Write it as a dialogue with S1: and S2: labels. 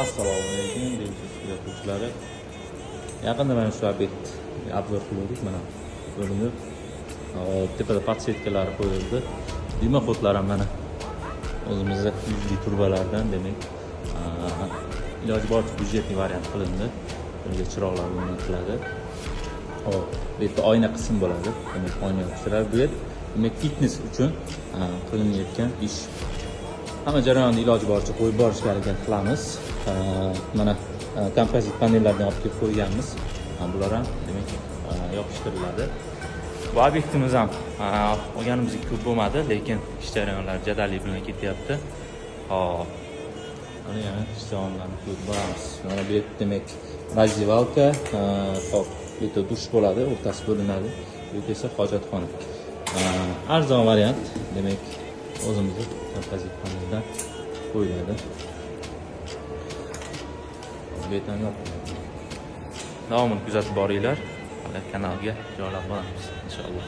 S1: Assalomu alaykum, deymiz kuzatuvchilari. Yaqinda mana shu obyekt обзор qiluvdik, mana ko'rinib. Hop, tepada подсветка lari qo'yildi. Дымоход lar ham mana o'zimizda yuzli trubalardan, demak, iloji boricha бюджетный variant qilindi. Bunga chiroqlar o'rnatiladi. Hop, bu yerda oyna qism bo'ladi. Demak, oyna yopishtiriladi. Bu yer, demak, fitness uchun qilinayotgan ish. Hamma jarayonni iloji boricha qo'yib borishga harakat qilamiz. Mana kompozit panellardan olib kelib qo'yganmiz. Bular ham, demak, yopishtiriladi. Bu obyektimiz ham olganimizga ko'p bo'lmadi, lekin ish jarayonlari jadallik bilan ketyapti. Hop. Mana yana ish davomlarini ko'rib boramiz. Mana bu yerda, demak, раздевалка, hop, bu yerda dush bo'ladi, o'rtasi bo'linadi. Bu yerda esa hojatxona. Arzon variant, demak, o'zimizni kompozit paneldan qo'yiladi. Bu yerdan ham yopiladi. Davomini kuzatib boringlar. Hali kanalga joylab boramiz inshaalloh.